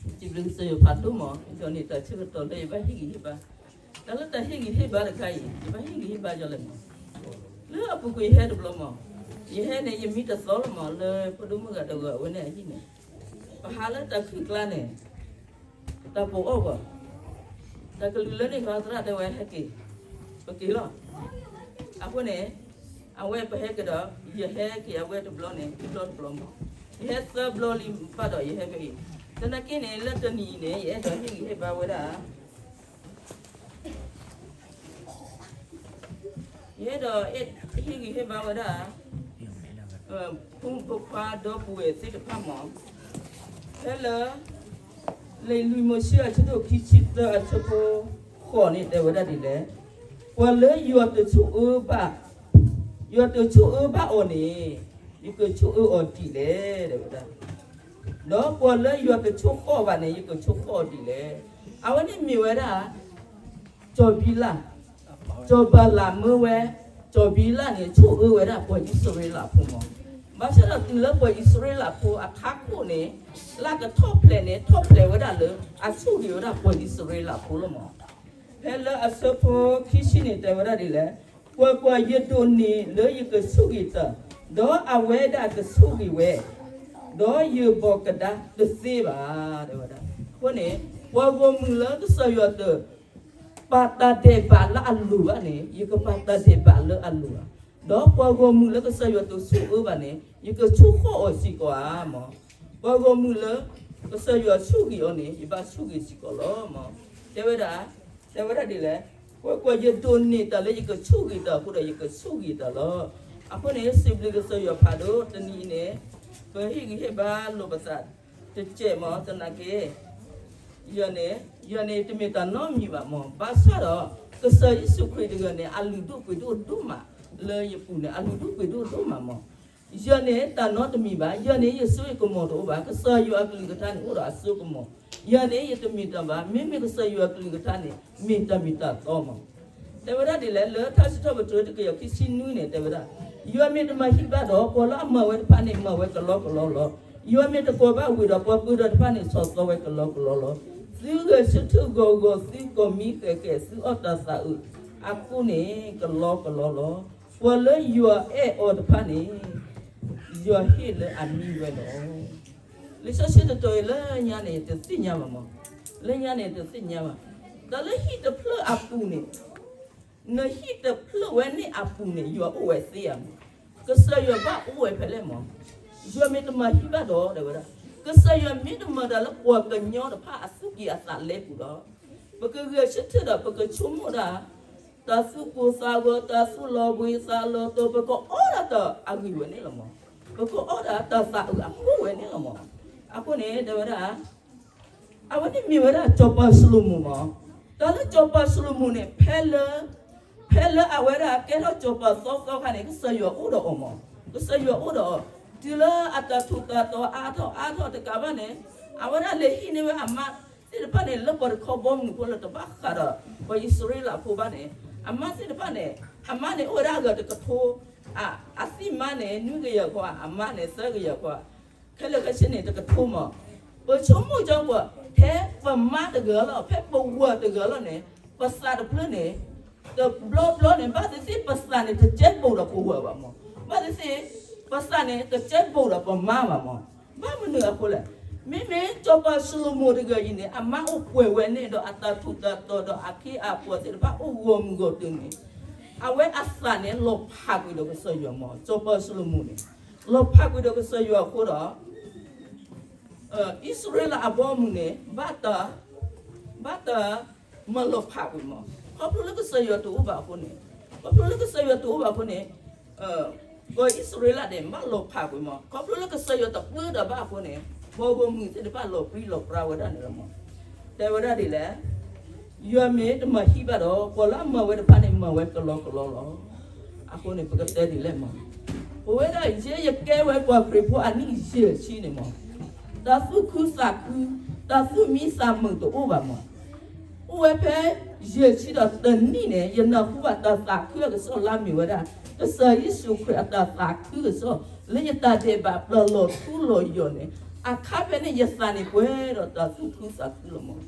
စံးဘျုးကစၢ်ယွၤဖးဒိၣ်မး, ယဒိးန့ၢ်တၢ်ဆၢကတီၢ်လၢယဘၣ်ဟ့ၣ်ဂံၢ်ဟ့ၣ်ဘါ, တၢ်လၢတၢ်ဟ့ၣ်ဂံၢ်ဟ့ၣ်ဘါတခါအံၤ ယဘၣ်ဟ့ၣ်ဂံၢ်ဟ့ၣ်ဘါယီၤလဲၣ်မး, လၢအပူၤကွံာ်ယဟဲတဘျီမး, ယဟဲန့ၣ် ယမံတသီလီၤမး လၢဖိဒိၣ်မုၣ်ဂၤတဂၤအဝဲန့ၣ်အဟံၣ်န့ၣ်, ပဟးလၢတၢ်ခုၣ်ကျါန့ၣ် တၢ်ပိာ်အီၣ်ဂီၢ်, တၢ်ကလုၢ်လၢန့ၣ် သရၣ်တဲဝဲဟဲက့ၤ, ပက့ၤလီၤ. အဃိန့ၣ် အဝဲပဟဲက့ၤဒီး ယဟဲက့ၤအဝဲတဘျီန့ၣ် တဘျီတဘျီမး, ယဟဲသၢဘျီလံဘၣ်ဒီးယဟဲဖဲအံၤ, သနာ်က့န့ၣ် လၢတနံၤအံၤန့ၣ် ယအဲၣ်ဒိးဟ့ၣ်ဂံၢ်ဟ့ၣ်ဘါဝဲဒၣ် ယအဲၣ်ဒိးဟ့ၣ်ဂံၢ်ဟ့ၣ်ဘါဝဲဒၣ် ဖိမုၣ်ဖိခွါဒီပုၢ်ဝဲၢ်သ့ၣ်တဖၣ်မး, ဖဲလၢ လံာ်လွံၢ်မိၤၡ့အဆၢဒိၣ်ခံဆံသၢအဆၢဖိဃိးန့ၣ် တဲဝဲဒၣ်ဒ်လဲၣ်, ပှၤလၢယွၤတဆိၣ်အၢဘၣ်, ယွၤတဆိၣ်အၢဘၣ်အီၤန့ၣ် ယကဆိၣ်အၢအီၤဒ်လဲၣ် တဲဝဲဒၣ်, ဒီးပှၤလၢယွၤတဆိၣ်ဃီၣ်ဘၣ်န့ၣ် ယကဆိၣ်ဃီၣ်အီၤဒ်လဲၣ်. အဝဲန့ၣ်မ့ၢ်ဝဲဒၣ် စီၤဘံလး, စီၤဘၤလးမၢဝဲ, စီၤဘံလးန့ၣ် ဆိၣ်အၢဝဲဒၣ်ပှၤအံၣ်စရ့လးဖိမး, ဘၣ်ဆၣ်ဒီးတုၤလၢပှၤအံၣ်စရ့လးဖိအခါခိၣ်န့ၣ် လၢကထီၣ်ဖျဲးန့ၣ် ထီၣ်ဖျဲးဝဲဒၣ်လၢ အဆိၣ်ဂ့ၤဝဲဒၣ်ပှၤအံၣ်စရ့လးဖိလီၤမး. ဖဲလၢအဆၢဖိခံဆံန့ၣ် တဲဝဲဒၣ်ဒ်လဲၣ်, ကွၢ်ကွၢ်, ယဒိးန့ၢ်လၢယကဆိၣ်ဂ့ၤတၢ်, ဒီးအဝဲဒၣ်ကဆိၣ်ဂ့ၤဝဲ, ဒီးယဘီၣ်ကဒါတသ့ဘၣ်, တဲဝဲဒၣ်. အဃိန့ၣ် ပှၤဂီၢ်မုၢ်လၢကစၢ်ယွၤတ ပာ်တၢ်ဒဲးဘးလၢအလိၤဘၣ်န့ၣ် ယကပာ်တၢ်ဒဲးဘးလၢအလိၤဘၣ်, ဒီးပှၤဂီၢ်မုၢ်လၢကစၢ်ယွၤတဆိၣ်အၢဘၣ်န့ၣ် ယကဆိၣ်ဃီၣ်အီၤစ့ၢ်ကီးဧါမး. ပှၤဂီၢ်မုၢ်လၢ ကစၢ်ယွၤဆိၣ်ဂ့ၤအီၤန့ၣ် ယဘၣ်ဆိၣ်ဂ့ၤစ့ၢ်ကီးလီၤမး. တဲဝဲဒၣ်, တဲဝဲဒၣ်ဒ်လဲၣ်, ကွၢ်ကွၢ်, ယဒိးန့ၢ်တၢ်လၢယကဆိၣ်ဂ့ၤတၢ်အဃိဒီး ယကဆိၣ်ဂ့ၤတၢ်လီၤ. အဃိန့ၣ် စံးဘျုးကစၢ်ယွၤဖးဒိၣ်, တနံၤအံၤန့ၣ် ပဟ့ၣ်ဂံၢ်ဟ့ၣ်ဘါလိာ်ပသး တစဲးမး သနာ်က့ ယၤန့ၣ်, ယၤန့ၣ်တမ့ၢ်တၢ်နီတမံၤဘၣ်မး, ဘၣ်ဆၣ်ဒီး ကစၢ်ယ့ၣ်ၡူးခရံာ်တဂၤန့ၣ် အလုၢ်ဒိၣ်ပှ့ၤဒိၣ်ဒိၣ်မး, လၢယပူၤန့ၣ် အလုၢ်ဒိၣ်ပှ့ၤဒိၣ်ဒိၣ်မးမး. ယၤန့ၣ်တၢ်နီတမံၤဘၣ်, ယၤန့ၣ်ယစိယကမီၤတအိၣ်ဘၣ်, ကစၢ်ယွၤအကလုၢ်ကထါန့ၣ် အိၣ်ဒီးအစိကမီၤ, ယၤန့ၣ်ယတမ့ၢ်တၢ်ဘၣ်, မ့မ့ၢ်ကစၢ်ယွၤအကလုၢ်ကထါန့ၣ် မ့ၢ်တၢ်မ့ၢ်တၢ်တီမး. တဲဝဲဒၣ်ဒ်လဲၣ်, လၢထါစံးထီၣ်ပတြၢၤတကယၤခံဆံနွံန့ၣ် တဲဝဲဒၣ်, ယွၤမ့ၢ်တမၤဟံၣ်ဘၣ်ဒီး ပှၤလၢအမၤဝဲတဖၣ်န့ၣ် မၤဝဲကလီကလီလီၤ. ယွၤမ့ၢ်တကိးဘၣ်ဝ့ၢ်ဒီး ပှၤပၢၤဒီးတဖၣ်န့ၣ် ဆီၣ်သီဝဲကလီကလီလီၤ. သုဂဲၤဆၢထၢၣ်ဂီၤဂီၤ, သုကိးမံဃဲၤဃဲၤ, သုအီၣ်တၢ်သးအုးအဃိန့ၣ် ကလီကလီလီၤ. ပှၤလၢယွၤအဲၣ်အီၤတဖၣ်န့ၣ် ယွၤဟ့ၣ်လၢအမံဝဲလီၤ. လံာ်စီဆှံတတီၤအံၤ လၢညါန့ၣ် တသ့ၣ်ညါဘၣ်မး, လၢညါန့ၣ် တသ့ၣ်ညါဘၣ်. တၢ်လၢဟံၣ်တဖျၢၣ်အပူၤန့ၣ်, နဟံၣ်တဖျၢၣ်ဝဲန့ၣ်အပူၤန့ၣ် ယွၤအိၣ်ဝဲသ့ဧါမး. ကစၢ်ယွၤဘၣ်အိၣ်ဝဲဖဲလဲၣ်မး. ယွၤမ့ၢ်တမၤဟံၣ်ဘၣ်ဒီး တဲဝဲဒၣ်, ကစၢ်ယွၤမ့ၢ်တမၤတၢ်လၢပှၤကညီတဖၣ်အသူၣ်ကံၢ်အသးလဲပူၤဒီး ပကဂဲၤဆၢထၢၣ်ဒီး ပကဆိကမိၣ်ဒၣ် တၢ်သူၣ်ကိၢ်သးဂီၤ, တၢ်သူၣ်လီၤဘှံးသးလီၤတီၤ, ပကအီၣ်ဒၣ်တၢ်အဂ့ၤဝဲန့ၣ်လီၤမး. ပကအီၣ်ဒၣ်တၢ်သးအုးအဃိဝဲန့ၣ်လီၤမး. အဃိန့ၣ် တဲဝဲဒၣ် အဝဲန့ၣ်မ့ၢ်ဝဲဒၣ်စီၤပၤၡလိၤမိၣ်မး. တၢ်လၢစီၤပၤၡလိၤမိၣ်န့ၣ် ဖဲလၢ ဖဲလၢအဝဲဒၣ်ကဲထီၣ်စီၤပၤသီသီခါန့ၣ် ကစၢ်ယွၤအိၣ်ဒီးအီၤမး. ကစၢ်ယွၤအိၣ်ဒီးအီၤ တုၤလၢအတၢ်ထူးတၢ်တီၤအါထီၣ်အါထီၣ်တကးဘၣ်န့ၣ် အဝဲဒၣ်လဲၤဟံးန့ၢ်ဝဲအမါသ့ၣ်တဖၣ်န့ၣ် လၢပှၤတခီဘီမုၢ်ဖိလၢတဘၣ်ဃးဒီး ပှၤအံၣ်စရ့လးဖိဘၣ်န့ၣ် အမါသ့ၣ်တဖၣ်န့ၣ် အမါန့ၣ်အိၣ်ဝဲဒၣ်အဂၤတကထိ အ အသံၣ်မါန့ၣ် နွံကယၤခွါ, အမါန့ၣ် သၢကယၤခွါ, ခဲလၢာ်ခဲဆ့န့ၣ် တကထိမး. ပဆိကမိၣ်ကၠီပှၤ ဖဲပမါတဂၤလီၤ, ဖဲပဝၤတဂၤလီၤန့ၣ် ပသးတဖျၢၣ်န့ၣ် တဘျီဘျီန့ၣ် ဘၣ်သ့ၣ်သ့ၣ်ပသးန့ၣ် တကဲဘူးဒီးပဝၤဘၣ်မး. ဘၣ်သ့ၣ်သ့ၣ် ပသးန့ၣ် တကဲဘူးဒီးပမါဘၣ်မး. ဘၣ်မနုၤအဃိလဲၣ်. မ့မ့ၢ်စီၤပၤၡလိၤမိၣ်တဂၤအံၤန့ၣ် အမါအိၣ်ပှဲၤဝဲန့ၣ်ဒီး အတၢ်ထူးတၢ်တီၤဒီးအခ့အပှၤသ့ၣ်တဖၣ်အိၣ်ဂီၢ်မုၢ်ဂီၢ်တၢ်န့ၣ် အဝဲအသးန့ၣ် လီၤဖးကွံာ်ဒီးကစၢ်ယွၤမး. စီၤပၤၡလိၤမိၣ်န့ၣ် လီၤဖးကွံာ်ဒီးကစၢ်ယွၤအဃိဒီး အံၣ်စရ့လးအဘီအမုၢ်န့ၣ် ဘၣ်တၢ် ဘၣ်တၢ်မၤလီၤဖးကွံာ်မး. ခီဖျိလၢကစၢ်ယွၤတအိၣ်ဘၣ်အဃိန့ၣ်, ခီဖျိလၢကစၢ်ယွၤတအိၣ်ဘၣ်အဃိန့ၣ် ပှၤအံၣ်စရ့လးန့ၣ် ဘၣ်လီၤဖးကွံာ်မး. ခီဖျိလၢကစၢ်ယွၤတပၢဒီးဘၣ်အဃိန့ၣ် ပှၤဂီၢ်မုၢ်သ့ၣ်တဖၣ်လီၤပြံလီၤပြါဝဲဒၣ်န့ၣ်လီၤမး. တဲဝဲဒၣ်ဒ်လဲၣ်, ယွၤမ့ၢ်တမၤဟံၣ်ဘၣ်ဒီး ပှၤလၢအမၤဝဲတဖၣ်န့ၣ် မၤဝဲကလီကလီလီၤ. အဃိန့ၣ် ပကတဲဒ်လဲၣ်မး. ပဝဲဒၣ်ယဲယကဲဝဲပှၤခရံာ်ဖိအနံၣ်ယဲၢ်ဆံန့ၣ်မး, တၢ်သူၣ်ခုသးခု, တၢ်သူၣ်မံသးမုာ်တအိၣ်ဘၣ်မး. အိၣ်ဝဲဖဲယဲၢ်ဆံဒီးတနံၣ်န့ၣ် ယနၢ်ဟူဘၣ်တၢ်သးခုအကစီၣ်လၢအမ့ၢ်ဝဲဒၣ် ကစၢ်ယ့ၣ်ၡူးခရံာ်အတၢ်သးခုကစီၣ် လၢယတၢ်ဒဲးဘးပျၢ်လီၤထူလီၤယိာ်န့ၣ် အခါဖဲန့ၣ်ယသးန့ၣ်ပှဲၤဒီးတၢ်သူၣ်ခုသးခုလီၤမး,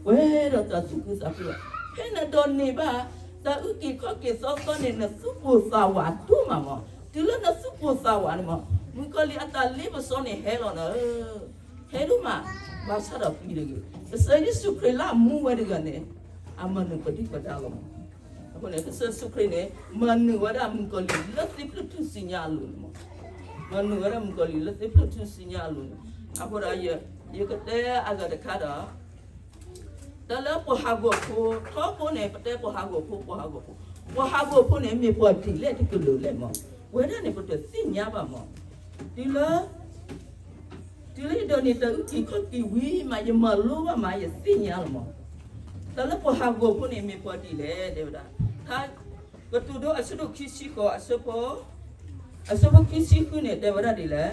ပှဲၤဒီးတၢ်သူၣ်ခုသးခုလီၤ. ဖဲနဒိးန့ၢ်ဘၣ် တၢ်အုၣ်က့ၤခီၣ်က့ၤသီသီန့ၣ် နသူၣ်ပိၢ်သးဝးဒိၣ်မးမး, တုၤလၢနသူၣ်ပိၢ်သးဝးန့ၣ်မး, မုၣ်ကီၤလံၢ်အတၢ်လ့ပစီန့ၣ်ဟဲလီၤနၤဧၢ, ဟဲဒိၣ်မး, ဘၣ်ဆၣ်ဒီးပျံၤတဂ့ၤ, ကစၢ်ယ့ၣ်ၡူးခရံာ်လၢအမူဝဲတဂၤန့ၣ်, အမၤနၢၤပဒုၣ်ပဒါလီၤမး. အဃိန့ၣ် ကစၢ်ယ့ၣ်ၡူးခရံာ်န့ၣ် မၤနၢၤဝဲဒၣ်မုၣ်ကီၤလံၢ်လၢသ့ၣ်ဖျၢၣ်ထူၣ်စုညါအလိၤန့ၣ်မး, မၤနၢၤဝဲဒၣ်မုၣ်ကီၤလံၢ်လၢသ့ၣ်ဖျၢၣ်ထူၣ်စုညါအလိၤန့ၣ်, အဃိဒီး ယကတဲအဂၤတခါဒီး တၢ်လၢပှၤဟးဂီၤဖိ, ထီဘိန့ၣ် ပတဲပှၤဟးဂီၤဖိ, ပှၤဟးဂီၤဖိ, ပှၤဟးဂီၤဖိန့ၣ် မ့ၢ်ပှၤဒ်လဲၣ်တကလုာ်လဲၣ်မး, ဝဲဒၣ်န့ၣ် ပတသ့ၣ်ညါဘၣ်မး, တုၤလၢ တုၤလၢယဒိးန့ၢ်တၢ်အုၣ်က့ၤခီၣ်က့ၤဝံၤမး ယမၤလိဘၣ်မး ယသ့ၣ်ညါလီၤမး, တၢ်လၢပှၤဟးဂီၤဖိန့ၣ် မ့ၢ်ပှၤဒ်လဲၣ် တဲဝဲဒၣ်, ကတိၤဒိအဆၢဒိၣ်ခံဆံဃိး အဆၢဖိ, အဆၢဖိခံဆံဃုန့ၣ် တဲဝဲဒၣ်ဒ်လဲၣ်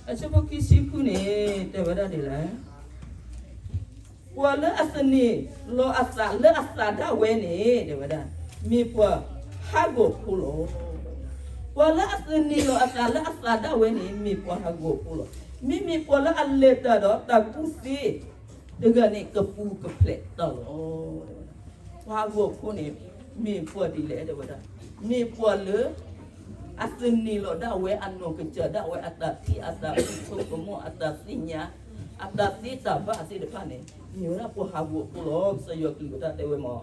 အဆၢဖိခံဆံဃုန့ၣ် တဲဝဲဒၣ်ဒ်လဲၣ်, ပှၤလၢအသန့ၤလီၤအသးလၢအသးဒၣ်ဝဲန့ၣ် တဲဝဲဒၣ်, မ့ၢ်ပှၤဟးဂီၤဖိလီၤ. ပှၤလၢအသန့ၤလီၤအသးလၢအသးဒၣ်ဝဲန့ၣ် မ့ၢ်ပှၤဟးဂီၤဖိလီၤ. မ့မ့ၢ်ပှၤလၢအလဲၤတၢ်ဒီးတၢ်ကူၣ်သ့ တဂၤန့ၣ် ကပူၤကဖျဲးတၢ်လီၤ. ပှၤဟးဂီၤဖိန့ၣ် မ့ၢ်ပှၤဒ်လဲၣ် တဲဝဲဒၣ်, မ့ၢ်ပှၤလၢ အသန့ၤလီၤဒၣ်ဝဲ အနီၢ်ကစၢ်ဒၣ်ဝဲ အတၢ်ထံၣ် အတၢ်ကူၣ်ဆိကမိၣ် အတၢ်သ့ၣ်ညါ အတၢ်သ့တၢ်ဘၣ်သ့ၣ်တဖၣ်န့ၣ် မ့ၢ်ဝဲဒၣ်ပှၤဟးဂီၤဖိလီၤ. ကစၢ်ယွၤကလုၢ်ကထါတဲဝဲမး,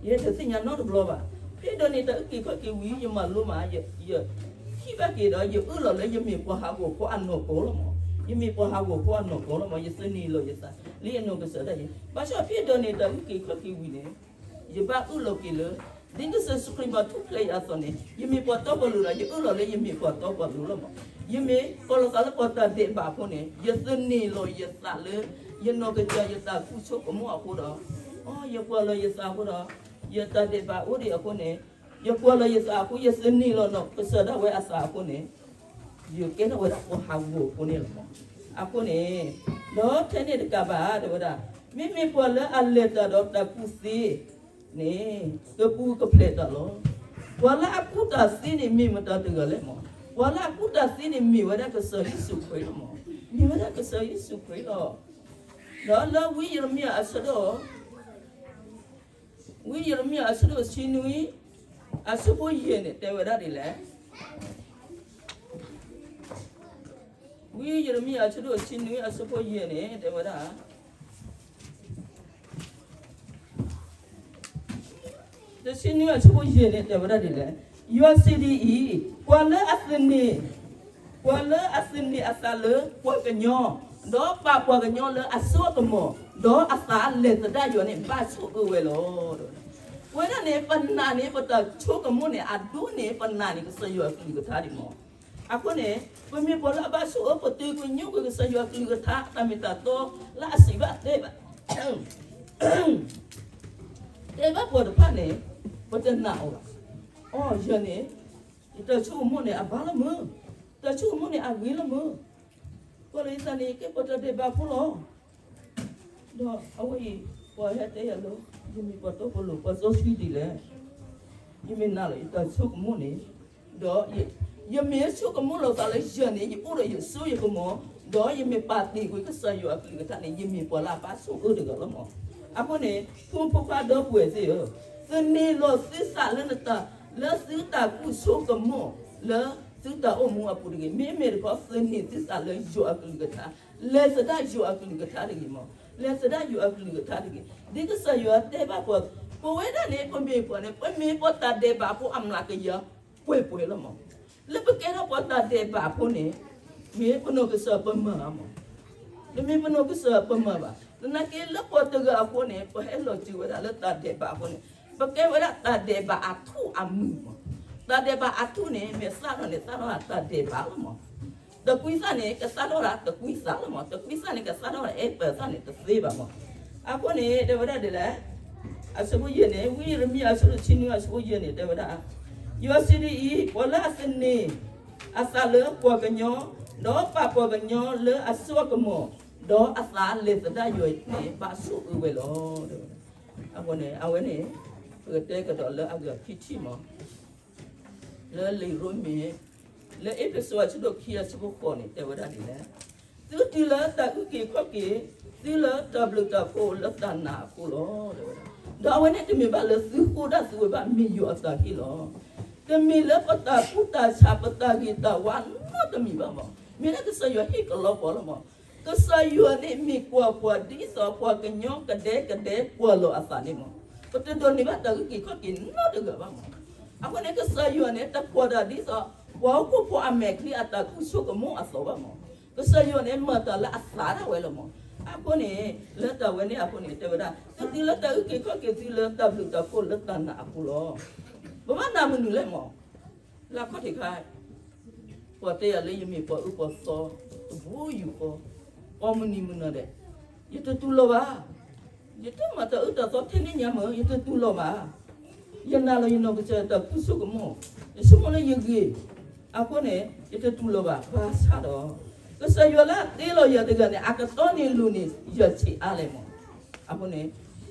ယတသ့ၣ်ညါနီတဘျီဘၣ်. ဖဲဒိးန့ၢ်တၢ်အုၣ်က့ၤခီၣ်က့ၤဝံၤ ယမၤလိမး, ယ ယထံၣ်ဘၣ်က့ၤဒီး ယအၢၣ်လီၤလၢယမ့ၢ်ပှၤဟးဂီၤဖိအနီၢ်ကီၢ်လီၤမး, ယမ့ၢ်ပှၤဟးဂီၤဖိအနီၢ်ကီၢ်လီၤမး, ယသန့ၤလီၤယသး လၢယနီၢ်ကစၢ်ဒၣ်ယဲ, ဘၣ်ဆၣ်ဖဲဒိးန့ၢ်တၢ်အုၣ်က့ၤခီၣ်က့ၤဝံၤန့ၣ် ယဘၣ်အၢၣ်လီၤက့ၤလၢ ဒ်ကစၢ်ယ့ၣ်ၡူးခရံာ်မၤထူၣ်ဖျဲးယၤအသိးန့ၣ် ယမ့ၢ်ပှၤတီပှၤလိၤဒီး ယအၢၣ်လီၤလၢယမ့ၢ်ပှၤတီပှၤလိၤလီၤမး, ယမ့ၢ်ကိးလီၤသးလၢပှၤတၢ်ဒဲးဘးအဃိန့ၣ် ယသန့ၤလီၤယသးလၢ ယနီၢ်ကစၢ်ယတၢ်ကူၣ်ဆိကမိၣ်အဃိဒီး အိ ယကွၢ်လီၤယသးအဃိဒီး ယတၢ်ဒဲးဘးအိၣ်ဒံးအဃိန့ၣ် ယကွၢ်လီၤယသးအဃိ ယသန့ၤလီၤနီၢ်ကစၢ်ဒၣ်ဝဲအသးအဃိန့ၣ် ယကဲထီၣ်ဝဲဒၣ်ပှၤဟးဂီၤအဃိန့ၣ်လီၤမး. အဃိန့ၣ် ဒီးထဲန့ၣ်တကးဘၣ် တဲဝဲဒၣ်, မ့မ့ၢ်ပှၤလၢအလဲၤတၢ်ဒီးတၢ်ကူၣ်သ့န့ၣ် ကပူၤကဖျဲးတၢ်လီၤ. ပှၤလၢအကူၣ်တၢ်သ့န့ၣ် မ့ၢ်မတၤတဂၤလဲၣ်မး, ပှၤလၢအကူၣ်တၢ်သ့န့ၣ် မ့ၢ်ဝဲဒၣ်ကစၢ်ယ့ၣ်ၡူးခရံာ်လီၤမး, မ့ၢ်ဝဲဒၣ်ကစၢ်ယ့ၣ်ၡူးခရံာ်လီၤ. ဒီးလၢဝံယံးရမံယၤအဆၢဒိၣ် ဝံယံးရမံယၤအဆၢဒိၣ်ဆံနွံ အဆၢဖိယဲၢ်န့ၣ် တဲဝဲဒၣ်ဒ်လဲၣ်. ဝံယံးရမံယၤအဆၢဒိၣ်ဆံနွံ အဆၢဖိယဲၢ်န့ၣ် တဲဝဲဒၣ် တဆံနွံအဆၢဖိယဲၢ်န့ၣ် တဲဝဲဒၣ်ဒ်လဲၣ်. ယွၤစံးဒ်အံၤ, ပှၤလၢအသန့ၤ ပှၤလၢအသန့ၤအသးလၢပှၤကညီ, ဒီးပာ်ပှၤကညီလၢအစိအကမီၤ, ဒီးအသးလဲၤသဒၣ်ယွၤန့ၣ် ဘၣ်ဆိၣ်အၢဝဲလီၤ. ပဝဲဒၣ်န့ၣ် ပနာ်န့ၣ် ပတၢ်ဆိကမိၣ်န့ၣ် အဒိန့ၣ် ပနာ်န့ၣ် ကစၢ်ယွၤအကလုၢ်ကထါဒံးမး. အဃိန့ၣ် ပမ့ၢ်ပှၤလၢအဘၣ်ဆိၣ်အၢ ပတုၤကညိကွံာ်ကစၢ်ယွၤအကလုၢ်ကထါ အတၢ်မ့ၢ်တၢ်တီလၢအစံးဘၣ်တဲဘၣ် တဲဘၣ်ပှၤတဖၣ်န့ၣ် ပတနာ်အီၤဘၣ်. အိ ယၤန့ၣ် ယတၢ်ဆိကမိၣ်န့ၣ် အဘၣ်လီၤမုၢ်, တၢ်ဆိကမိၣ်န့ၣ် အဂ့ၤလီၤမုၢ်, ကွၢ်လၢယသးန့ၣ် ယကဲပှၤတၢ်ဒဲးဘးဖိလီၤ. ဒီးအဝဲအံၤ ပှၤဟဲတဲယၤလၢ ယမ့ၢ်ပှၤတီပှၤလိၤ ပှၤစီဆှံဒ်လဲၣ်. ယမ့ၢ်နာ်လၢယတၢ်ဆိကမိၣ်န့ၣ် ဒီး ယမ့ၢ်ဆိကမိၣ်လီၤသးလၢယၤန့ၣ် ယအိၣ်ဒီးယစိယကမီၤ, ဒီးယမ့ၢ်ပာ်တ့ၢ်ကွံာ်ကစၢ်ယွၤအကလုၢ်ကထါန့ၣ် ယမ့ၢ်ပှၤလၢအဘၣ်ဆိၣ်အၢတဂၤလီၤမး. အဃိန့ၣ် ဖိမုၣ်ဖိခွါဒီပုၢ်ဝဲၢ်သ့ၣ်ဧၢ, သန့ၤလီၤသုသးလၢနတၢ် လၢသုတၢ်ကူၣ်ဆိကမိၣ် လၢသုတၢ်အိၣ်မူအပူၤတဂ့ၤ, မ့မ့ၢ်တခီ သန့ၤသုသးလၢယွၤအကလုၢ်ကထါ, လဲၤသဒၣ်ယွၤအကလုၢ်ကထါတဂ့ၤမး, လဲၤသဒၣ်ယွၤအကလုၢ်ကထါတဂ့ၤ. ဒ်ကစၢ်ယွၤတဲဘၣ်ပှၤ, ပဝဲဒၣ်န့ၣ် ပမ့ၢ်ပှၤန့ၣ် ပမ့ၢ်ပှၤတၢ်ဒဲးဘးဖိအမျးကယၤ ပှဲၤပှဲၤလီၤမး. လၢပကဲထီၣ်ပှၤတၢ်ဒဲးဘးဖိန့ၣ် မ့ၢ်ပနီၢ်ကစၢ်ပမၤဧါမး, တမ့ၢ်ပနီၢ်ကစၢ်ပမၤဘၣ်. သနာ်က့လၢပှၤတဂၤအဃိန့ၣ် ပဟဲလီၤစၢၤဝဲဒၣ်လၢတၢ်ဒဲးဘးအဃိန့ၣ် ပကဲဝဲဒၣ်တၢ်ဒဲးဘးအထူၣ်အမုၢ်မး. တၢ်ဒဲးဘးအထူၣ်န့ၣ် မ့ၢ်သၣ်ထီၣ်န့ၣ် သၣ်ထီၣ်ဒၣ်တၢ်ဒဲးဘးလီၤမး. တကွံသၣ်န့ၣ် ကသၣ်ထီၣ်ဒၣ်တကွံသၣ်လီၤမး, တကွံသၣ်န့ၣ် ကသၣ်ထီၣ်ဒၣ်အဲၣ်ပၢၢ်သၣ်န့ၣ် တသ့ဘၣ်မး. အဃိန့ၣ် တဲဝဲဒၣ်ဒ်လဲၣ်, အဆၢဖိယဲၢ်န့ၣ် ဝံယံးရမံယၤအဆၢဒိၣ်ဆံနွံအဆၢဖိယဲၢ်န့ၣ် တဲဝဲဒၣ်, ယွၤစံးဒ်အံၤ, ပှၤလၢအသန့ၤအသးလၢပှၤကညီ, ဒီးပာ်ပှၤကညီလၢအစိအကမီၤ, ဒီးအသးလဲၤသဒၣ်ယွၤန့ၣ် ဘၣ်ဆိၣ်အၢဝဲလီၤ. အဃိန့ၣ် အဝဲန့ၣ် ပကတဲကဒီးလၢအဂၤခံထံၣ်မး လၢလံာ်ရိမ့ၤ လၢအ့းဖ့းစူးအဆၢဒိၣ်ခံအဆၢဖိဃိးန့ၣ် တဲဝဲဒၣ်ဒ်လဲၣ်, သုတုၤလၢတၢ်အုၣ်က့ၤခီၣ်က့ၤ, သုလၢတၢ်ဘျုးတၢ်ဖှိၣ်လၢတၢ်နာ်အဃိလီၤ တဲဝဲဒၣ်. ဒီးအဝဲန့ၣ်တမ့ၢ်ဘၣ်လၢသုဃိဒၣ်သုဝဲဘၣ်, မ့ၢ်ယွၤအတၢ်ဟ့ၣ်လီၤ. တမ့ၢ်လၢပတၢ်ကူၣ်တၢ်ဆး ပတၢ်ဂ့ၤတၢ်ဝါနီတမံၤဘၣ်မး, မ့ၢ်လၢကစၢ်ယွၤဟ့ၣ်ကလီပှၤလီၤမး. ကစၢ်ယွၤန့ၣ်မ့ၢ်ကွၢ်ပှၤဒ်သိးပှၤကညီကဒဲကဒဲကွၢ်လီၤအသးန့ၣ်မး, ပတဒိးန့ၢ်ဘၣ်တၢ်အုၣ်က့ၤခီၣ်က့ၤနီတဂၤဘၣ်မး. အဃိန့ၣ် ကစၢ်ယွၤန့ၣ် တကွၢ်တၢ်ဒ်သိး ပှၤဟီၣ်ခိၣ်ဖိအမဲာ်ချံအတၢ်ကူၣ်ဆိကမိၣ်အသိးဘၣ်မး. ကစၢ်ယွၤန့ၣ် မၤတၢ်လၢအသးဒၣ်ဝဲလီၤမး. အဃိန့ၣ် လၢတၢ်ဝဲန့ၣ်အဃိန့ၣ် တဲဝဲဒၣ် သုတုၤလၢတၢ်အုၣ်က့ၤခီၣ်က့ၤ သုလၢတၢ်ဘျုးတၢ်ဖှိၣ်လၢတၢ်နာ်အဃိလီၤ. ပဘၣ်နာ်မနုၤလဲၣ်မး. လၢခီၣ်ထံးခါ ပှၤတဲယၤလၢယမ့ၢ်ပှၤအၢပှၤသီတဘိယူၢ်ဃီ, ပှၤမုၢ်နံၤမုၢ်နၤဒဲး, ယတတူၢ်လိာ်ဘၣ်. ယတမၤတၢ်အၢတၢ်သီထဲန့ၣ်ညါမး ယတတူၢ်လိာ်ဘၣ်. ယနာ်လီၤယနီၢ်ကစၢ်တၢ်ကူၣ်ဆိကမိၣ်, ယဆိကမိၣ်လၢယဂ့ၤ, အဃိန့ၣ် ယတတူၢ်လိာ်ဘၣ်. ဘၣ်ဆၣ်ဒီး ကစၢ်ယွၤလၢအတ့လီၤယၤတဂၤန့ၣ် အကတီၢ်န့ၣ်လိၤန့ၣ် ယဆံးအါလဲၣ်မး. အဃိန့ၣ်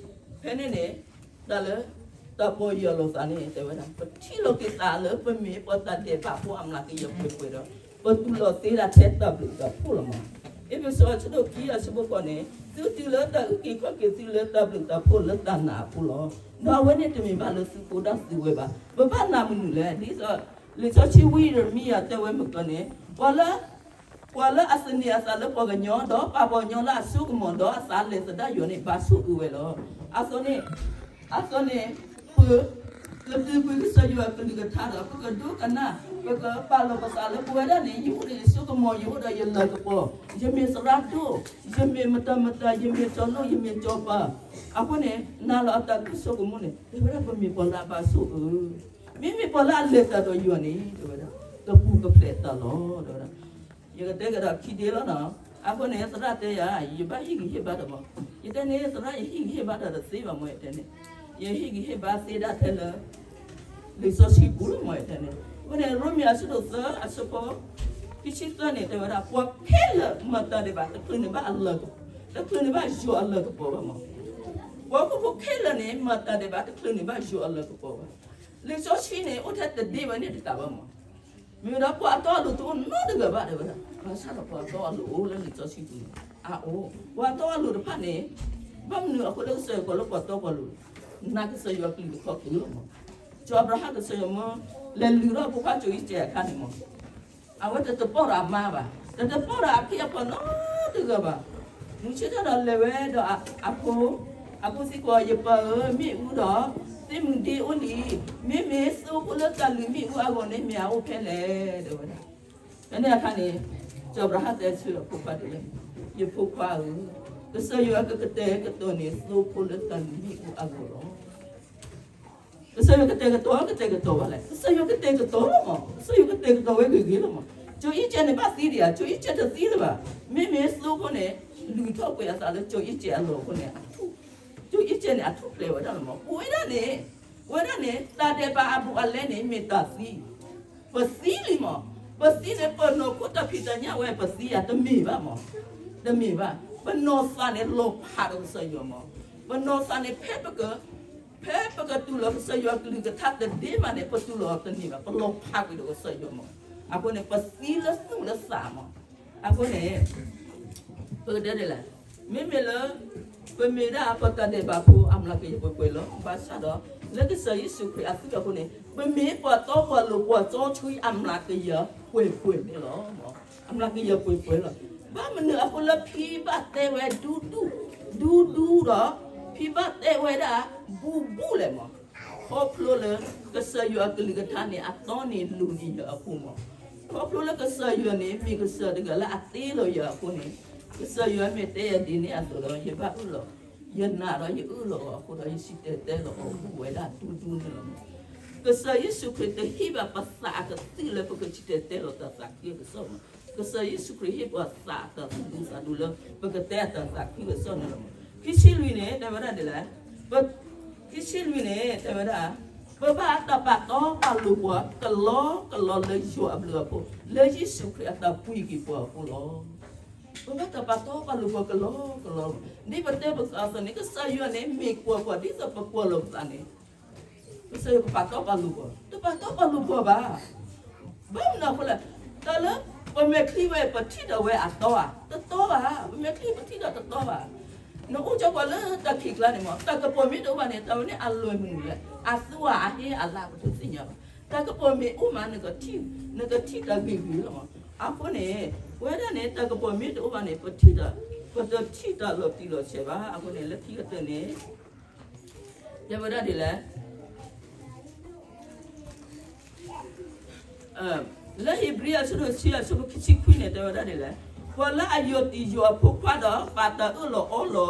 ဖဲန့ၣ်န့ၣ် တၢ်လၢ တၢ်ပီၢ်ယၢ်လီၤသးန့ၣ် တဲဝဲဒၣ် ပထံၣ်လိာ်က့ၤသးလၢပမ့ၢ်ပှၤတၢ်ဒဲးဘးဖိအမျးကယၢၤပှဲၤပှဲၤဒီး ပတူၢ်လိာ်သ့ဒၣ်ထဲတၢ်ဘျုးတၢ်ဖှိၣ်လီၤမး. အ့းဖ့းစူးအဆၢဒိၣ်ခံအဆၢဖိဃိးန့ၣ် သုတုၤလၢတၢ်အုၣ်က့ၤခီၣ်က့ၤသုလၢတၢ်ဘျုးတၢ်ဖှိၣ်လၢတၢ်နာ်အဃိလီၤ. ဒီးအဝဲန့ၣ်တမ့ၢ်ဘၣ်လၢသုဃိဒၣ်သုဝဲဘၣ်. ပဘၣ်နာ်မနုၤလဲၣ်. ဒ်သိး လံာ်စီဆှံဝံယံးရမံယၤတဲဝဲမုၢ်ကီၢ်န့ၣ် ပှၤလၢ ပှၤလၢအသန့ၤအသးလၢပှၤကညီ ဒီးပာ်ပှၤကညီလၢအစိကမီၤ ဒီးအသးလဲၤသဒၣ်ယွၤန့ၣ် ဘၣ်ဆိၣ်အၢဝဲလီၤ. အသိးန့ၣ်, အသိးန့ၣ် ပကဒုးကွံာ်ကစၢ်ယွၤအကလုၢ်ကထါဒီး ပကဒိကနၣ်, ပကပာ်လီၤပသးလၢပဝဲဒၣ်န့ၣ် ယအိၣ်ဒီးယစိကမီၤ, ယအိၣ်ဒီးယလၤကပီၤ, ယမ့ၢ်သရၣ်ဒိၣ်, ယမ့ၢ်မတၤမတၤ, ယမ့ၢ်စီၤလိၣ်, ယမ့ၢ်စီၤပၤ, အဃိန့ၣ် နာ်လီၤအတၢ်ကူၣ်ဆိကမိၣ်န့ၣ် တဲဝဲဒၣ်ပမ့ၢ်ပှၤလၢအဘၣ်ဆိၣ်အၢ မ့မ့ၢ်ပှၤလၢအလဲၤတၢ်ဒီးယွၤန့ၣ် တဲဝဲဒၣ် ကပူၤကဖျဲးတၢ်လီၤ တဲဝဲဒၣ်. ယကတဲကဒီးခံဒ့လီၤနီၤ. အဃိန့ၣ် သရၣ်တဲယၤ ယဘၣ်ဟ့ၣ်ဂံၢ်ဟ့ၣ်ဘါတၢ်မး. ယတဲန့ၣ် သရၣ် ယဟ့ၣ်ဂံၢ်ဟ့ၣ်ဘါတၢ်တသ့ဘၣ်မး ယတဲန့ၣ်. ယဟ့ၣ်ဂံၢ်ဟ့ၣ်ဘါသ့ဒၣ်ထဲလၢ လံာ်စီဆှံပူၤလီၤမး ယတဲန့ၣ်. အဃိန့ၣ် ရိမ့ၤအဆၢဒိၣ်သၢအဆၢဖိ ခံဆံသၢန့ၣ် တဲဝဲဒၣ် ပှၤခဲလၢာ်မၤတၢ်ဒဲးဘး တချုးန့ၣ်ဘၣ်အလၢ, တချုးန့ၣ်ဘၣ်ယွၤအလၤကပီၤဘၣ်မး. ပှၤဟီၣ်ခိၣ်ဖိခဲလၢာ်န့ၣ် မၤတၢ်ဒဲးဘး တချုးန့ၣ်ဘၣ်ယွၤအလၤကပီၤဘၣ်. လံာ်စီဆှံန့ၣ် အိၣ်ထဲတဒ့ဝဲန့ၣ်တကးဘၣ်မး. မ့ၢ်ဝဲဒၣ်ပှၤအတီအလိၤတအိၣ်နီတဂၤဘၣ် တဲဝဲဒၣ်. ဘၣ်ဆၣ်ဒီးပှၤအတီအလိၤအိၣ်လၢလံာ်စီဆှံပူၤန့ၣ် အအိၣ်. ပှၤအတီအလိၤတဖၣ်န့ၣ် ဘၣ်မနုၤအဃိလၢကစၢ်ယွၤကိးလၢပှၤတီပှၤလိၤ, နာ်ကစၢ်ယွၤကလုၢ်ကထါတုၤလီၤမး. စီၤအၤဘြၤဟၣ်ကစၢ်ယွၤမၢလဲၤလုၢ်ထီၣ်အဖိခွါကၠိအံၣ်စဲးအခါန့ၣ်မး အဝဲတတပိာ်ဒီးအမါဘၣ်, တတပိာ်ဒီးအခ့အပှၤနီတဂၤဘၣ်. မုၢ်ဆ့ၣ်ထီၣ်ဒီးလဲၤဝဲဒီးအဖိ, အဖိသံကွၢ် ယပၢ်ဧၢ, မ့ၣ်အူဒီးသ့ၣ်မုၢ်ဒ့အိၣ်လံ, မ့မ့ၢ်သိဖိလၢတၢ်လုၢ်မ့ၣ်အူအဂီၢ်န့ၣ် မ့ၢ်အအိၣ်ဖဲလဲၣ် တဲဝဲဒၣ်. ဖဲန့ၣ်အခါန့ၣ် စီၤအၤဘြၤဟၣ်တဲဆၢအဖိခွါဒ်လဲၣ်, ယဖိခွါဧၢ, ကစၢ်ယွၤကကတဲာ်ကတီၤန့ၢ်သိဖိလၢတၢ်လုၢ်မ့ၣ်အူအဂီၢ်လီၤ. ကစၢ်ယွၤကတဲာ်ကတီၤ ကတဲာ်ကတီၤဘၣ်လဲၣ်, ကစၢ်ယွၤကတဲာ်ကတီၤလီၤမး, ကစၢ်ယွၤကတဲာ်ကတီၤဝဲဂ့ၤဂ့ၤလီၤမး. ကၠိအံၣ်စဲးန့ၣ်ဘၣ်သံဒံးဧါ, ကၠိအံၣ်စဲးတသံလၢၤဘၣ်. မ့မ့ၢ်သိဖိန့ၣ် လုၢ်ထီၣ်ကွံာ်အသးလၢကၠိအံၣ်စဲးအလီၢ်အဃိန့ၣ် ကၠိအံၣ်စဲးန့ၣ် အထူၣ်ဖျဲးဝဲဒၣ်လီၤမး. ပဝဲဒၣ်န့ၣ်, ပဝဲဒၣ်န့ၣ် တၢ်ဒဲးဘးအဘူးအလဲန့ၣ် မ့ၢ်တၢ်သံ, ပသံလံမး. ပသံန့ၣ် ပနီၢ်ခိတၢ်ဖံးတၢ်ညၣ်ဝဲ ပသံဧါ, တမ့ၢ်ဘၣ်မး, တမ့ၢ်ဘၣ်. ပနီၢ်သးန့ၣ်လီၤဖးဒီးကစၢ်ယွၤမး. ပနီၢ်သးန့ၣ် ဖဲပက ဖဲပကတူၢ်လိာ်ကစၢ်ယွၤကလုၢ်ကထါတဒ့မးန့ၣ် ပတူၢ်လိာ်အီၤတန့ၢ်ဘၣ်, ပလီၤဖးကွံာ်ဒီးကစၢ်ယွၤမး. အဃိန့ၣ် ပသံလၢသူၣ်လၢသးမး. အဃိန့ၣ် ပကတဲဒ်လဲၣ်, မ့မ့ၢ်လၢ ပမ့ၢ်ဒၣ်ပှၤတၢ်ဒဲးဘးဖိအမျးကယၢၤပှဲၤပှဲၤလီၤ. ဘၣ်ဆၣ်ဒီး လၢကစၢ်ယ့ၣ်ၡူးခရံာ်အသွံၣ်အဃိန့ၣ် ပမ့ၢ်ပှၤတီပှၤလိၤ ပှၤစီဆှံအမျးကယၢၤပှဲၤပှဲၤန့ၣ်လီၤ. အမျးကယၢၤပှဲၤပှဲၤလီၤ. ဘၣ်မနုၤအဃိလၢဖံဘၣ်တဲဝဲဒူဒူ, ဒူဒူဒီး ဖံဘၣ်တဲဝဲဒၣ် ဘူးဘူးလဲၣ်မး. ခီဖျိလၢကစၢ်ယွၤအကလုၢ်ကထါန့ၣ် အတီန့ၣ်လိၤန့ၢ်ယၤအဃိမး. ခီဖျိလၢကစၢ်ယွၤန့ၣ် မ့ၢ်ကစၢ်တဂၤလၢအတ့လီၤယၤအဃိန့ၣ်, ကစၢ်ယွၤမ့ၢ်တဲယၤဒ်န့ၣ်အသိးဒီး ယဘၣ်အၢၣ်လီၤ, ယနာ်ဒီးယအၢၣ်လီၤအီၤအဃိဒီး ယစံၣ်တဲၤတဲလီၤအီၤဘူးဝဲဒၣ်ဒူဒူန့ၣ်လီၤ. ကစၢ်ယ့ၣ်ၡူးခရံာ်တဟ့ၣ်ဘၣ်ပသးအကသံၣ်လၢပကစံၣ်တဲၤတဲလီၤတၢ်သးခုကစီၣ်မး. ကစၢ်ယ့ၣ်ၡူးခရံာ်ဟ့ၣ်ပှၤသးအတၢ်သူၣ်ဒူသးဒူလၢ ပကတဲအတၢ်သးခုကစီၣ်န့ၣ်လီၤမး. ခံဆံလွံၢ်န့ၣ် တဲဝဲဒၣ်ဒ်လဲၣ်, ခံဆံလွံၢ်န့ၣ် တဲဝဲဒၣ် ပဘၣ်တၢ်ပာ်တီပာ်လိၤပှၤကလီကလီလၢယွၤအဘျုးအဖှိၣ် လၢယ့ၣ်ၡူးခရံာ်အတၢ်ပှ့ၤက့ၤပှၤအဃိလီၤ. ပဘၣ်တၢ်ပာ်တီပာ်လိၤပှၤကလီကလီ, ဒ်ပတဲပသးအသိးန့ၣ် ကစၢ်ယွၤန့ၣ် မ့ၢ်ကွၢ်ပှၤဒ်သိးပကွၢ်လိာ်ပသးန့ၣ် ကစၢ်ယွၤကပာ်တီပာ်လိၤပှၤ, တပာ်တီပာ်လိၤပှၤဘၣ်. ဘၣ်မနုၤအဃိလဲၣ်, တၢ်လၢပမဲာ်ချံဝဲ ပထံၣ်ဒီးဝဲအတီဧါ, တတီဘၣ်, ပမဲာ်ချံပထံၣ်ဒီးတတီဘၣ်. နအိၣ်ကၠီပှၤလၢတၢ်ခံးကျါန့ၣ်မ့ၢ် တၢ်ကပီၤမ့ၢ်တအိၣ်ဘၣ်န့ၣ် တၢ်ဝဲန့ၣ်အလွဲၢ်မနုၤလဲၣ်, အသူဧါအဟ့အလါ ပတသ့ၣ်ညါဘၣ်. တၢ်ကပီၤမ့ၢ်အိၣ်မး နကထံၣ်, နကထံၣ်တၢ်ဂ့ၤဂ့ၤလီၤမး. အဃိန့ၣ် ပဝဲဒၣ်န့ၣ် တၢ်ကပီၤမ့ၢ်တအိၣ်ဘၣ်န့ၣ် ပထံၣ်တၢ်, ပတထံၣ်တၢ်လီၤတံၢ်လီၤဆဲးဘၣ်. အဃိန့ၣ် လၢခံကတၢၢ်န့ၣ် တဲဝဲဒၣ်ဒ်လဲၣ် လၢဧ့ၤဘြံၤအဆၢဒိၣ်တဆံ အဆၢဖိခံဆံခွံန့ၣ် တဲဝဲဒၣ်ဒ်လဲၣ်, ပှၤလၢအယီၢ်တံၢ်ယီၢ်အဖိခွါဒီး ပာ်တၢ်အၢၣ်လီၤအီလီၤ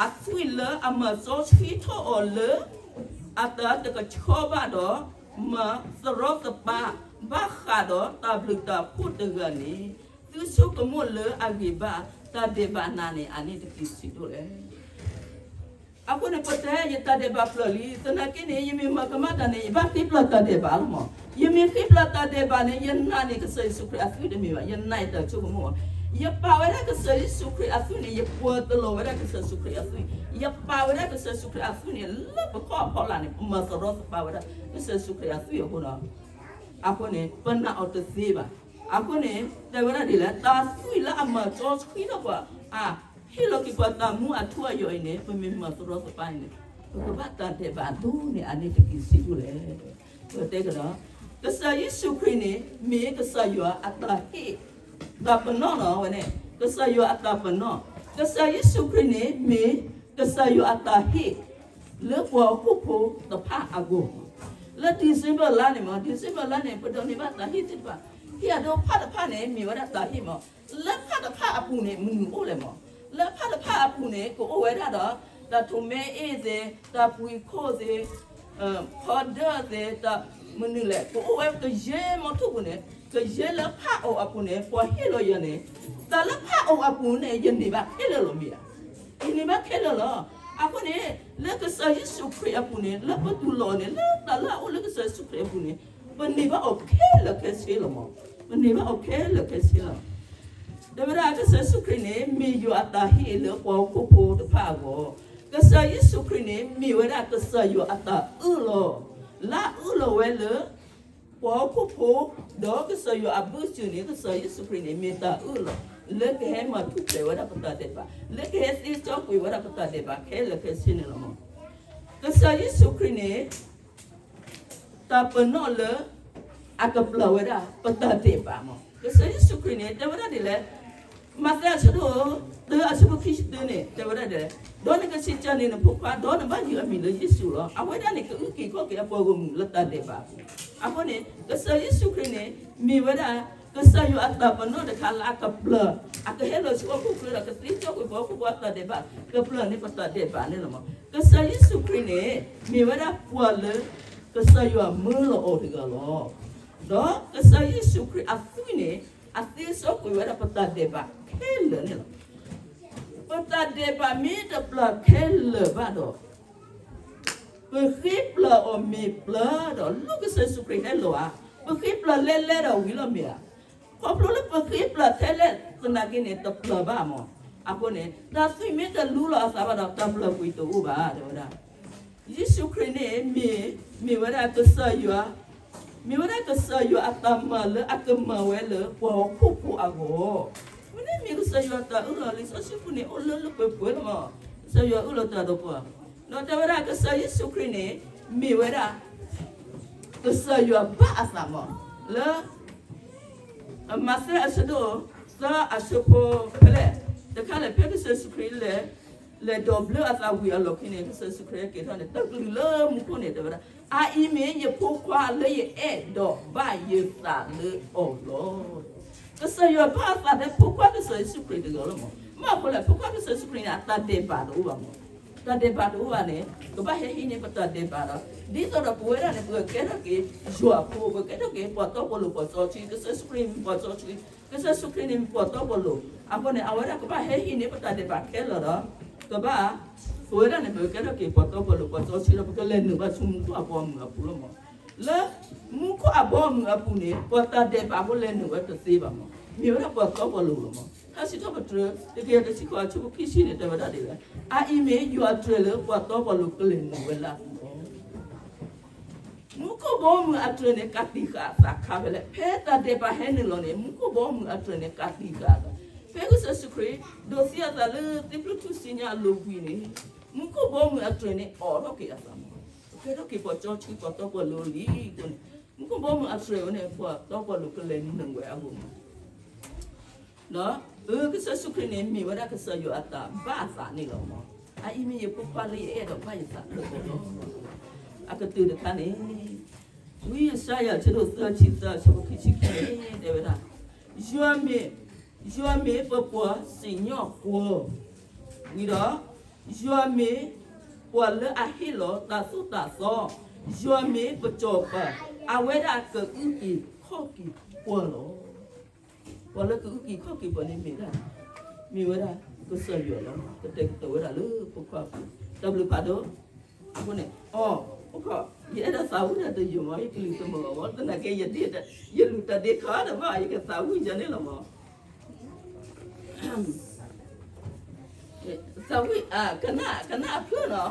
အသွံၣ်လၢအမၤစီဆှံထီၣ်အီၤလၢ အတၢ်တကဆှီဘၣ်ဒီး မၤသရီသပၤဘၣ်ဃးဒီးတၢ်ဘျုးတၢ်ဖှိၣ်တဂၤန့ၣ် သုဆိကမိၣ်လၢအဂ့ၤဘၣ်တၢ်ဒဲးဘးနၤန့ၣ် အန့ၣ်တက့ၤဆံးဒိၣ်လဲၣ်. အဃိန့ၣ် ပတဲယတၢ်ဒဲးဘးဖျၢၣ်လံ, သနာ်က့န့ၣ် ယမ့ၢ်မၤကမၣ်တၢ်န့ၣ် ယဘၣ်ဃ့ဖျၢၣ်တၢ်ဒဲးဘးလီၤမး. ယမ့ၢ်ဃ့ဖျၢၣ်တၢ်ဒဲးဘးန့ၣ် ယနာ်န့ၢ်ကစၢ်ယ့ၣ်ၡူးခရံာ်အသွံၣ်တမ့ၢ်ဘၣ်, ယနာ်န့ၢ်တၢ်ဆိကမိၣ်ဘၣ်. ယပာ်ဝဲဒၣ်ကစၢ်ယ့ၣ်ၡူးခရံာ်အသွံၣ်န့ၣ် ယပှၤတလီၤဝဲဒၣ်ကစၢ်ယ့ၣ်ၡူးခရံာ်အသွံၣ်, ယပာ်ဝဲဒၣ်ကစၢ်ယ့ၣ်ၡူးခရံာ်အသွံၣ်န့ၣ် လၢပခီၣ်အဖီလာ်န့ၣ် ပမၤသရီသပၤဝဲဒၣ် ကစၢ်ယ့ၣ်ၡူးခရံာ်အသွံၣ်အဃိဒီး အဃိန့ၣ် ပနာ်အီၤတသ့ဘၣ်. အဃိန့ၣ် တဲဝဲဒၣ်ဒ်လဲၣ်, တၢ်သွံၣ်လၢအမၤစီဆှံထီၣ်ပှၤ အ ဟ့ၣ်လီၤက့ၤပှၤတၢ်မူအထူအယိာ်အံၤန့ၣ် ပမ့ၢ်မၤသရီသပၤန့ၣ် ပကဘၣ်တၢ်ဒဲးဘးဒိၣ်န့ၢ်အန့ၣ်တက့ၤဆံးဒိၣ်လဲၣ်. ပတဲကဒီး ကစၢ်ယ့ၣ်ၡူးခရံာ်န့ၣ် မ့ၢ်ကစၢ်ယွၤအတၢ်ဟ့ၣ် တၢ်ပနီၣ်လီၤဝဲန့ၣ် ကစၢ်ယွၤအတၢ်ပနီၣ်, ကစၢ်ယ့ၣ်ၡူးခရံာ်န့ၣ် မ့ၢ်ကစၢ်ယွၤအတၢ်ဟ့ၣ် လၢပှၤဟီၣ်ခိၣ်ဖိတဖၣ်အဂီၢ်. လၢ December လါန့ၣ်မး December လါန့ၣ် ပဒိးန့ၢ်ဘၣ်တၢ်ဟ့ၣ်သ့ၣ်တဖၣ်, ဟ့ၣ်အဒိဖးတဖၣ်န့ၣ် မ့ၢ်ဝဲဒၣ်တၢ်ဟ့ၣ်မး. လၢဖးတဖၣ်အပူၤန့ၣ် မနုၤအိၣ်လဲၣ်မး. လၢဖးတဖၣ်အပူၤန့ၣ် ကအိၣ်ဝဲဒၣ်ဒီး တၢ်ထိၣ်မဲအ့ၣ်သ့ၣ်, တၢ်ပှံၤခိၣ်သ့ၣ်, ဖီဒၢၣ်သ့ၣ်, တၢ်မနုၤလဲၣ် ကအိၣ်ဝဲကယဲၢ်မီထိၣ်ပူၤန့ၣ် ကယဲၢ်လၢဖးအီၤအပူၤန့ၣ် ပှၤဟ့ၣ်လီၤယၤန့ၣ်, တၢ်လၢဖးအီၤအပူၤန့ၣ် ယန့ၢ်ဘၣ်ခဲလၢာ်လီၤမ့ၢ်ဧါ. ယန့ၢ်ဘၣ်ခဲလၢာ်လီၤ. အဃိန့ၣ် လၢကစၢ်ယ့ၣ်ၡူးခရံာ်အပူၤန့ၣ် လၢပတူၢ်လိာ်န့ၣ် လၢတၢ်လၢအအိၣ်လၢကစၢ်ယ့ၣ်ၡူးခရံာ်အပူၤန့ၣ် ပန့ၢ်ဘၣ်အီၤခဲလၢာ်ခဲဆ့လီၤမး. ပန့ၢ်ဘၣ်အီၤခဲလၢာ်ခဲဆ့လီၤ. တဲဝဲဒၣ်ကစၢ်ယ့ၣ်ၡူးခရံာ်န့ၣ် မ့ၢ်ယွၤအတၢ်ဟ့ၣ်လၢပှၤဟီၣ်ခိၣ်ဖိတဖၣ်အဂီၢ်, ကစၢ်ယ့ၣ်ၡူးခရံာ်န့ၣ် မ့ၢ်ဝဲဒၣ်ကစၢ်ယွၤအတၢ်အၢၣ်လီၤ, လၢအအၢၣ်လီၤဝဲလၢ ပှၤဟီၣ်ခိၣ်ဖိ ဒီးကစၢ်ယွၤအဘုၣ်စၢၤန့ၣ် ကစၢ်ယ့ၣ်ၡူးခရံာ်န့ၣ် မ့ၢ်တၢ်အၢၣ်လီၤ လၢကဟဲမၤထူၣ်ဖျဲးဝဲဒၣ်ပတၢ်ဒဲးဘး, လၢကဟဲသ့စီကွံာ်ဝဲဒၣ်ပတၢ်ဒဲးဘးခဲလၢာ်ခဲဆ့န့ၣ်လီၤမး. ကစၢ်ယ့ၣ်ၡူးခရံာ်န့ၣ် တၢ်ပနီၣ်လၢ အကပျၢ်ဝဲဒၣ် ပတၢ်ဒဲးဘးမး. ကစၢ်ယ့ၣ်ၡူးခရံာ်န့ၣ် တဲဝဲဒၣ်ဒ်လဲၣ်, မးသဲအဆၢဒိၣ် တၢအဆၢဖိခံဆံတၢန့ၣ် တဲဝဲဒၣ်ဒ်လဲၣ်, ဒီးနကစံးတၢ်န့ၢ်နဖိခွါ ဒီးနဘၣ်ယုၢ်အမံၤလၢယ့ၣ်ၡူးလီၤ. အဝဲဒၣ်န့ၣ် ကအုၣ်က့ၤခီၣ်က့ၤအပှၤဂီၢ်မုၢ်လၢတၢ်ဒဲးဘးအပူၤ. အဃိန့ၣ် ကစၢ်ယ့ၣ်ၡူးခရံာ်န့ၣ် မ့ၢ်ဝဲဒၣ် ကစၢ်ယွၤအတၢ်ပနီၣ်တခါလၢအကပျၢ်, အကဟဲလီၤဆူဟီၣ်ခိၣ်ချၢဒီး ကသ့စီကွံာ်ပှၤဟီၣ်ခိၣ်ဖိအတၢ်ဒဲးဘး, ကပျၢ်န့ၢ်ပတၢ်ဒဲးဘးန့ၣ်လီၤမး. ကစၢ်ယ့ၣ်ၡူးခရံာ်န့ၣ် မ့ၢ်ဝဲဒၣ်ပှၤလၢ ကစၢ်ယွၤမၢလီၤအီၤတဂၤလီၤ. ဒီးကစၢ်ယ့ၣ်ၡူးခရံာ်အသွံၣ်န့ၣ် အသ့စီကွံာ်ဝဲဒၣ်ပတၢ်ဒဲးဘးခဲလၢာ်န့ၣ်လီၤ. ပတၢ်ဒဲးဘးမ့ၢ်တပျၢ်ခဲလၢာ်ဘၣ်ဒီး ပဃ့ပျၢ်အီၤမ့ၢ်ပျၢ်ဒီး လၢကစၢ်ယ့ၣ်ၡူးခရံာ်ဟဲလီၤဧါ, ပဃ့ပျၢ်လဲၣ်လဲၣ်ဒီးဝံၤလီၤမ့ၢ်ဧါ. ခီဖျိလၢပဃ့ပျၢ်ထဲလဲၣ်သနာ်က့န့ၣ် တပျၢ်ဘၣ်မး. အဃိန့ၣ် တၢ်သွံၣ်မ့ၢ်တလူလီၤအသးဘၣ်ဒီး တၢ်ပျၢ်ကွံာ်တအိၣ်ဘၣ် တဲဝဲဒၣ် ယ့ၣ်ၡူးခရံာ်န့ၣ် မ့ၢ် မ့ၢ်ဝဲဒၣ်ကစၢ်ယွၤ, မ့ၢ်ဝဲဒၣ်ကစၢ်ယွၤအတၢ်မၤလၢအကမၤဝဲလၢပှၤဟီၣ်ခိၣ်ဖိအဂီၢ်. မ့ၢ်န့ၣ်မ့ၢ်ကစၢ်ယွၤတၢ်အၢၣ်လီၤ လံာ်စီဆှံပူၤန့ၣ် အိၣ်လၢလၢပှဲၤပှဲၤလီၤမး. ကစၢ်ယွၤအၢၣ်လီၤတၢ်ဒီးပှၤ, ဒီးတဲဝဲဒၣ်ကစၢ်ယ့ၣ်ၡူးခရံာ်န့ၣ် မ့ၢ်ဝဲဒၣ် ကစၢ်ယွၤဘၣ်အသးမး လၢ မးသဲအဆၢဒိၣ်သၢအဆၢဖိဖဲလဲၣ်, တခါလဲၣ် ဖဲကစၢ်ယ့ၣ်ၡူးခရံာ်လဲၤ, လဲၤဒိးဘျၢအသးဝံၤအလီၢ်ခံန့ၣ် ကစၢ်ယ့ၣ်ၡူးခရံာ်ဟဲက့ၤထီၣ်န့ၣ် တၢ်ကလုၢ်လၢမူခိၣ်န့ၣ် တဲဝဲဒၣ်, အအံၤမ့ၢ်ယဖိခွါလၢယအဲၣ်ဒီးဘၣ်ယသးလၢအီၤလီၤ. ကစၢ်ယွၤဘၣ်အသးလၢဖိခွါကစၢ်ယ့ၣ်ၡူးခရံာ်တဂၤလီၤမး. မ့ၢ်အဃိလဲၣ် ဖိခွါကစၢ်ယ့ၣ်ၡူးခရံာ်န့ၣ် အတၢ်ဒဲးဘးတအိၣ်ဘၣ်မး. တၢ်ဒဲးဘးတအိၣ်ဘၣ်န့ၣ် ကဘၣ်ဟဲဟံးန့ၢ်ပတၢ်ဒဲးဘးဒီး ဒ်သိးဒီးပဝဲဒၣ်န့ၣ် ပကကဲထီၣ်က့ၤယွၤအဖိ, ပကကဲထီၣ်က့ၤပှၤတီပှၤလိၤပှၤစီဆှံ, ကစၢ်ယ့ၣ်ၡူးခရံာ်မ့ၢ်ပှၤစီဆှံ, ကစၢ်ယ့ၣ်ၡူးခရံာ်န့ၣ်မ့ၢ်ပှၤတီပှၤလိၤ. အဃိန့ၣ် အဝဲဒၣ်ကဘၣ်ဟဲဟံးန့ၢ်ပတၢ်ဒဲးဘးခဲလၢာ်ဒီး ကဘၣ် ပဝဲဒၣ်န့ၣ် ပကကဲထီၣ်က့ၤပှၤတီပှၤလိၤပှၤစီဆှံဒီး ပကလဲၤနုာ်ဘၣ်ဆူမူခိၣ်အဘီအမုၢ်အပူၤလီၤမး. လၢမူခိၣ်အဘီအမုၢ်အပူၤန့ၣ် ပှၤတၢ်ဒဲးဘးဖိလဲၤနုာ်ဝဲတသ့ဘၣ်မး. မ့ၢ်ဝဲဒၣ်ပှၤတီပှၤလိၤလီၤမး. ထါစံးထီၣ်ပတြၢၤ တကယၤတဆံဃိးအဆၢဖိခံဆံန့ၣ် တဲဝဲဒၣ်ဒ်လဲၣ်, အအံၤမ့ၢ်ယွၤအတြဲၤလၢပှၤတီပှၤလိၤကလဲၤနုာ်ဝဲလၢအပူၤလီၤ. မူ မူခိၣ်ဘီမုၢ်အတြဲၤန့ၣ် ကးတံာ်ဃာ်အသးခါဖဲလဲၣ်. ဖဲတၢ်ဒဲးဘးဟဲနုာ်လီၤန့ၣ် မူခိၣ်ဘီမုၢ်အတြဲၤန့ၣ် ကးတံာ်ဃာ်အသး. ဖဲကစၢ်ယ့ၣ်ၡူးခရံာ် ဒိးသံအသးလၢသ့ၣ်ဖျုၣ်ထူၣ်စုညါအလိၤဝံၤန့ၣ်, မူခိၣ်ဘီမုၢ်အတြဲၤန့ၣ် အိးထီၣ်က့ၤအသးမး, ကဲထီၣ်က့ၤပှၤကၠီဆှံပှၤတီပှၤလိၤလံအဃိန့ၣ်, မူခိၣ်ဘီမုၢ်အတြဲၤဝဲန့ၣ် ပှၤတီပှၤလိၤကလဲၤနုာ်ဝဲအဂီၢ်မး ဒီး အၢ ကစၢ်ယ့ၣ်ၡူးခရံာ်န့ၣ် မ့ၢ်ဝဲဒၣ်ကစၢ်ယွၤအတၢ်ဘၣ်အသးန့ၣ်လီၤမး. အအံၤမ့ၢ်ယဖိခွါလၢယအဲၣ်ဒိးဘၣ်ယသးလၢအီၤလီၤ. အကတၢၢ်တခါန့ၣ်, ဝံယၡါယၤအဆၢဒိၣ်သၢဆံသၢ အဆၢဖိခံဆံခံန့ၣ် တဲဝဲဒၣ်, ယွၤမ့ၢ်, ယွၤမ့ၢ်ပပှၤစံၣ်ညီၣ်ကွီၢ်, ဝံၤဒီး ယွၤမ့ၢ်ပှၤလၢအဟ့ၣ်လီၤတၢ်သိၣ်တၢ်သီ, ယွၤမ့ၢ်ပစီၤပၤ, အဝဲဒၣ်ကအုၣ်က့ၤခီၣ်က့ၤပှၤလီၤ. ပှၤလၢကအုၣ်က့ၤခီၣ်က့ၤပှၤန့ၣ်မ့ၢ်ဒၣ်, မ့ၢ်ဝဲဒၣ်ကစၢ်ယွၤလီၤ. ကတဲာ်ကတီၤဝဲဒၣ်လၢဖိခွါအပူၤ, တၢ်ဘျုးဖးဒိၣ်. အဃိန့ၣ်, အိၣ်ခိး, ယအဲၣ်ဒိးသးဝံၣ်တၢ်တယုၢ်မး, ယကလုၢ်တမုာ်အီၤဘၣ်, သနာ်က့ ယဒ့, ယလုၢ်တၢ်ဒ့ခါတဘၣ်, ယကသးဝံၣ်ယၤန့ၣ်လီၤမး. သးဝံၣ်, ကနၣ်, ကနၣ်အဖျၢၣ်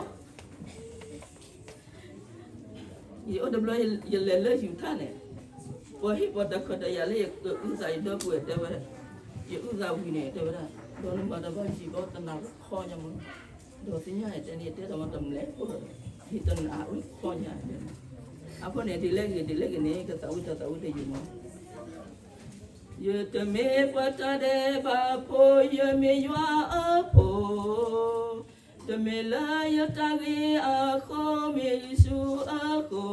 နီၤ. ယအိၣ်တဘျီ ယလဲၤလၢယူၤထၣ်န့ၣ်, ပှၤဟ့ၣ်ပှၤတၢ်ခွဲးတၢ်ယာ်လၢယကအုၣ်သးယဒီပုၢ်ဝဲၢ်တဲဝဲ, ယအုၣ်သးဝံၤန့ၣ် တဲဝဲဒၣ်, ဒီးနမၤတၢ်ဘၣ်ယံၤဘၣ်တနၢ်ဝဲခီညါမး, ဒီးသ့ၣ်ညါန့ၣ်တဲန့ၣ် တဲတၢ်မၤတမျဲၢ်ဖိဒီး, ယတနၢ်ဝဲခီညါတဲ, အဃိန့ၣ် ဒ်လဲၣ်ဂ့ၤ ဒ်လဲၣ်ဂ့ၤန့ၣ် ကသးဝံၣ်တၢ်သးဝံၣ်တယုၢ်မး. ယတမ့ၢ်ပှၤတၢ်ဒဲးဘးဖိ, ယမ့ၢ်ယွၤအဖိ, တမ့ၢ်လၢယတၢ်ဂ့ၤအဃိ, မ့ၢ်ယ့ၣ်ၡူးအဃိ,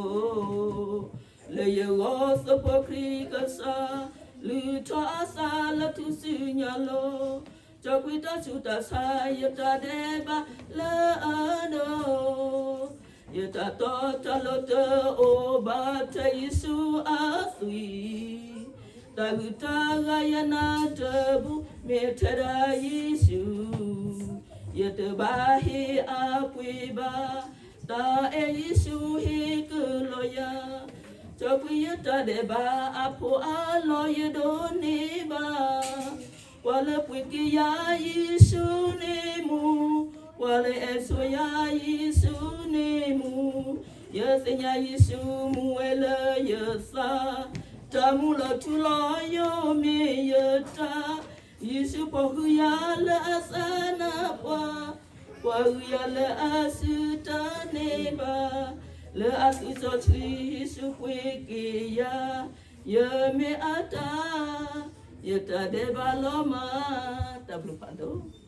လၢယဂီၢ်သဖိခရံာ်ကစၢ်, လုၢ်ထီၣ်အသးလၢထူၣ်စုညါလိၤ, ကၠီကွံာ်တၢ်ဆူးတၢ်ဆါ ယတၢ်ဒဲးဘးလၢအဒိၣ် ယတၢ်တီတၢ်လိၤတအိၣ်ဘၣ်ထဲယ့ၣ်ၡူးအသွံၣ်, တၢ်ဂုၤတၢ်ဂၤယနၢ်တဘူၣ် မ့ၢ်ထဲဒၣ်ယ့ၣ်ၡူး, ယတဘၣ်ဟ့ၣ်အပှ့ၤဘၣ်, တၢ်အဲၣ်ယ့ၣ်ၡူးဟ့ၣ်ကလီယၤ, ကၠီကွံာ်ယတၢ်ဒဲးဘးအဖိအလီၢ်ယဒိးန့ၢ်ဘၣ် ပှၤလၢပှ့ၤက့ၤယၤယ့ၣ်ၡူးန့ၣ်မူ, ပှၤလၢအဲၣ်ဆိယၤယ့ၣ်ၡူးန့ၣ်မူ, ယသ့ၣ်ညါယ့ၣ်ၡူးမူဝဲလၢယသး, တၢ်မူလီၤထူလီၤယိာ်မ့ၢ်ယတၢ်, ယ့ၣ်ၡူးပိာ်ဃုာ်ယၤလၢအသးနါပှၤ, ပှၤဂုာ်ယၤလၢအစုတၢ်န့ၢ်ဘၣ်, လၢအသွံၣ်စီဆှံယ့ၣ်ၡူးပှ့ၤက့ၤယၤ, ယမ့ၢ်အတၢ်, ယတၢ်ဒဲးဘးလီၤမး, တၢ်ဘျုးဖးဒိၣ်